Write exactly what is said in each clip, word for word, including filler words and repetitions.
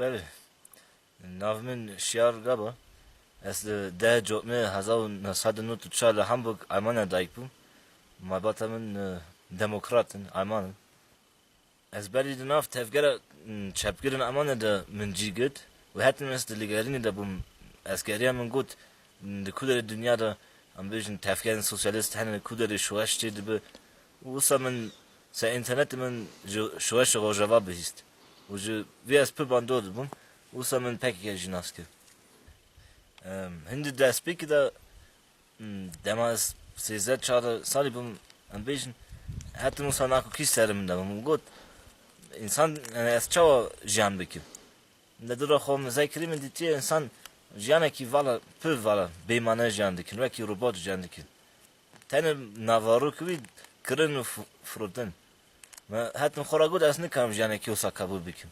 Belê. Nav min Şiyar Gaba. Ez li deh Cotmê hezar û neh sed û nod û çar li Hamburg, Almanya dayik bûm. Malbata min, e, demokrat in, Alman in. Ez berî di nav tevgera, m, çepgirên Almanya de min cî girt û hetim ez di lêgerînê de bûm. Eskeriya min got, m, di ku derê dinya de, em bêjin, tevgerên sosyalîst hene, li ku derê şoreş çêdibe. Û wisa min ser înternetê min ji şoreşê Rojava bihîst. Û ji vê ez pir bandor dibûm. Wisa min P K K jî nas kir. Em, hindî destpêkê de, em, dema ez sêzdeh çardeh salî bûm, em bêjin, hetim wisa nakokî ser min de bûm. Min got, însan, yani ez çawa jiyan bikim? Min de dûra xwe mizey kirî, min dîtiye însan jiyanekî vala, pir vala, bêmane jiyan dikin, wekî robot jiyan dikin. Tenê navarokê wî kirin û f-, firotin. Me hetim xwe re got, ez nikarim jiyanekî wisa qebûl bikim.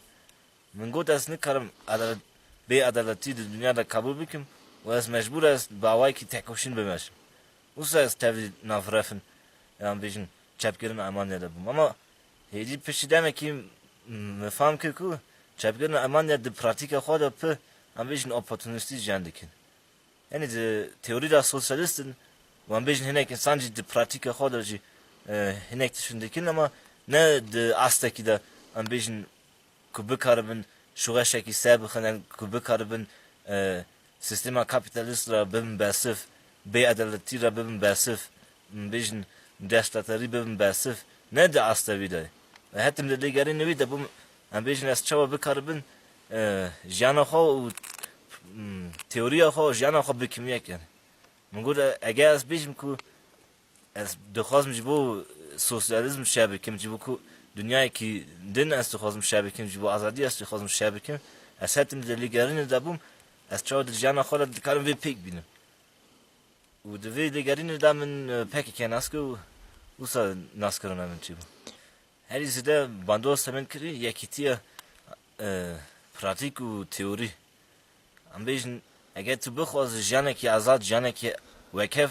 Min got, ez nikarim edalet, bêedaletî di dinya de qebûl bikim û ez mecbûr ez bi awayekî tekoşîn bimeşim. Wisa ez tevî nav ref in, yan bêjin çepkirin Almanya de bûm. Ama hêdî piştî demekî min fam kir ku çepkirin Almanya di pratîka xwe de pir, em bêjin, oportunîstî jiyan dikin. Yanî di teorî de sosyalîst in, û em bêjin hinek însan jî di pratîka xwe de jî, e, hinek tişt dikin, ama ne di astekî de, em bêjin, ku bikaribin şoreşekî ser bixin, yan ku bikaribin, e, sîstema kapîtalîst re bibin bersiv, bêedaletî re bibin bersiv, em bêjin, desthilatdarî bibin bersiv, ne di asta wî de. Hetim di lêgerînê wî de bûm, em bêjin, ez çawa bikaribin, e, jiyana xwe û, m, teoriya xwe û jiyana xwe bikim yek, yanî. Min got, e, eger ez bêjim ku ez dixwazim ji bo sosyalîzm şer bikim, ji bo ku dinyayekî din ez dixwazim şer bikim, ji bo azadî ez dixwazim şer bikim, ez hetim di lêgerînê de bûm, ez çawa di jiyana xwe de dikarim vê pêk bînim? Û di vê lêgerînê de min, e, P K K nas kir û wisa naskirina min çêbû. Herî zêde bandor ser min kirî yekîtiya, e, pratîk û teorî. Em bêjin, eger tu bixwazî jiyanekî azad, jiyanekî wekhev,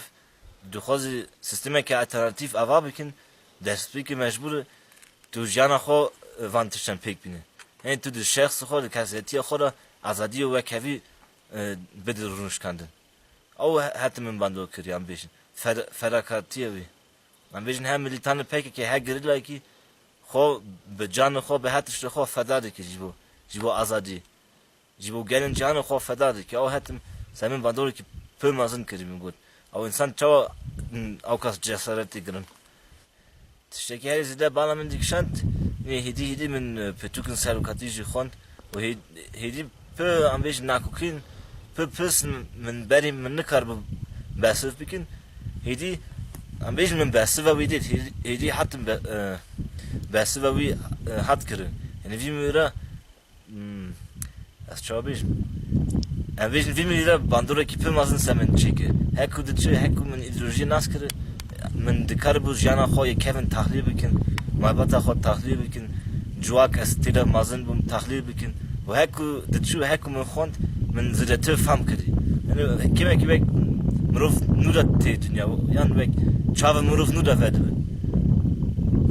dixwazî sîstemeke alternatîf ava bikin, destpêkê mecbûr e tu jiyana xwe, e, van tiştan pêk bîne. Yanî tu di şexsê xwe, di kesetiya xwe de azadî û wekhevî, e, bidî rûnişkandin. Ew he-, hetim min bandor kiriye, em bêjin. Fer-, ferakatiye wî. Em bêjin her milîtanê P K K, her gerîlayekî xwe bi canê xwe, bi her tiştê xwe feda dike ji bo, ji bo azadî. Ji bo gelên cîhanê xwe feda dike. Ew hetim ser min bandorekî pir mezin kirî, min got, ew însan çawa, hmm, ewqas cesaretê girin? Tiştekî herî zêde bala min dikişand, ê hêdî hêdî min, e, pirtûkên serokatî jî xwend û hê-, hêdî pir, em bêjin, nakokîn, pir pirs min, min berî min nikaribû bersiv bikin. Hêdî, em bêjin, min bersiva wî dît, hêdî, hêdî hatim be-, e, bersiva wî, e, hat kirin. Yanî vî mîra Hmm, ez çawa bêjim? Em bêjin vî milî re bandorekî pir mezin ser min çêkir. Heku diçi, heku min îdeolojiyê nas kir, min dikaribû jiyana xwe yê kevin tahlîl bikin, malbata xwe tahlîl bikin, civak ez tê de mezin bûm tahlîl bikin. Û heku diçi û heku min xwend, min zêdetir fam kirî. Yanî kêmekî wek mirov nû de tê dinya, yan wek çavê mirov nû de vedibe.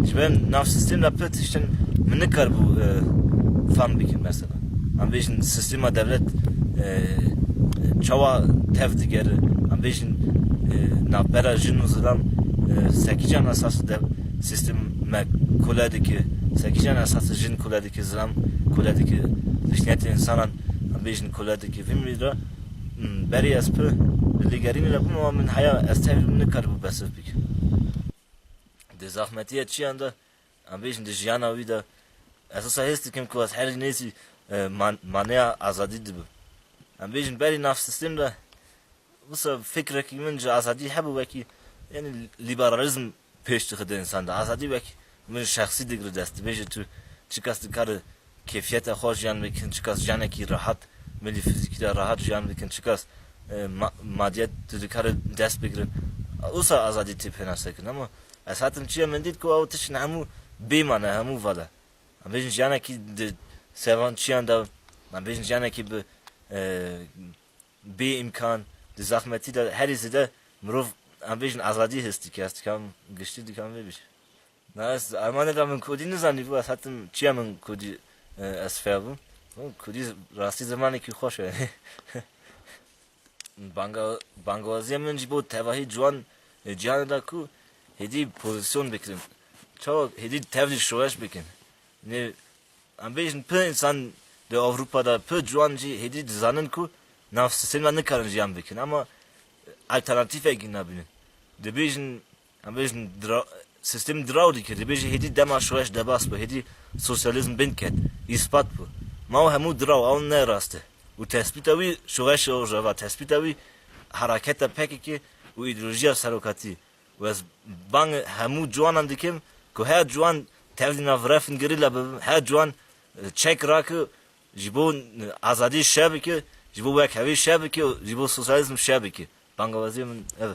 Ji ber nav sîstem de pir tiştin min nikaribû, e, fam bikim mesela. Em bêjin sîstema dewlet, e, çawa tev digere, em bêjin, e, navbera jin û zilam, e, sekîcan esas de sîstem me kole dike, sekîcan esas jin kole dike, zilam kole dike, zihniyetê însanan em bêjin kole dike. Vî mirî de, m, berî ez pir li lêgerînê de bûm, ama min heya ez tevî min nikaribû bersiv bikim. Di zehmetiya çiyan de, em bêjin di jiyana wî de, ez wisa hêz dikim ku ez herî nêzî, e, man-, maneya azadî dibim. Em bêjin berî nav sîstem de, wisa fikrekî min ji azadî hebû wekî, yanî lîberalîzm pêş dixide însan de. Azadî wek min şexsî digire dest. Dibêje tu çikas dikare kêfiyeta xwe jiyan bikin, çikas jiyanekî rehat, milî fizîkî de rehat jiyan bikin, çikas, e, ma-, madiyet tu dikare dest bigirin. Wisa azadî tê pênasekirin. Ama ez hatim çiya min dît ku ew tiştin hemû bêmane, hemû vala. Em bêjin jiyanekî di sevan çiyan de, em bêjin jiyanekî bi, e, bê îmkan, di zehmetî de herî zêde mirov, em bêjin, azadî his dike. Ez dikam, giştî dikam vê bêjim. Na, ez Almanya de min kurdî nizanîbû, ez hatim çiya min kurdî, e, ez fêr bûm. Kurdî rastî zimanekî xweş e. Banga, bangwaziya min ji bo tevahî ciwan, e, cîhanê da ku hêdî pozîsyon bikirin. Çawa hêdî tevlî şoreş bikin. Nê, em bêjin pir însan di Ewropa de, pir ciwan jî hêdî dizanin ku nav sîstemê de nikarin jiyan bikin. Ama alternatîfekî nabînin. Dibêjin, em bêjin dira-, sîstem diraw dikir. Dibêjin hêdî dema şoreş derbas bû, hêdî sosyalîzm bin ket, îspat bû. Ma ew hemû diraw, ew ne rast e. Û tespîta wî şoreşa Rojava, tespîta wî hereketa P K K û îdeolojiya serokatî. Û ez bang hemû ciwanan dikim ku her ciwan tevlî nav refin gerîla bibin, her ciwan, e, çek rake, ji bo, e, azadî şer bike, ji bo wekhevî şer bike, ji bo sosyalîzm şer bike. Bangawazî min ev e.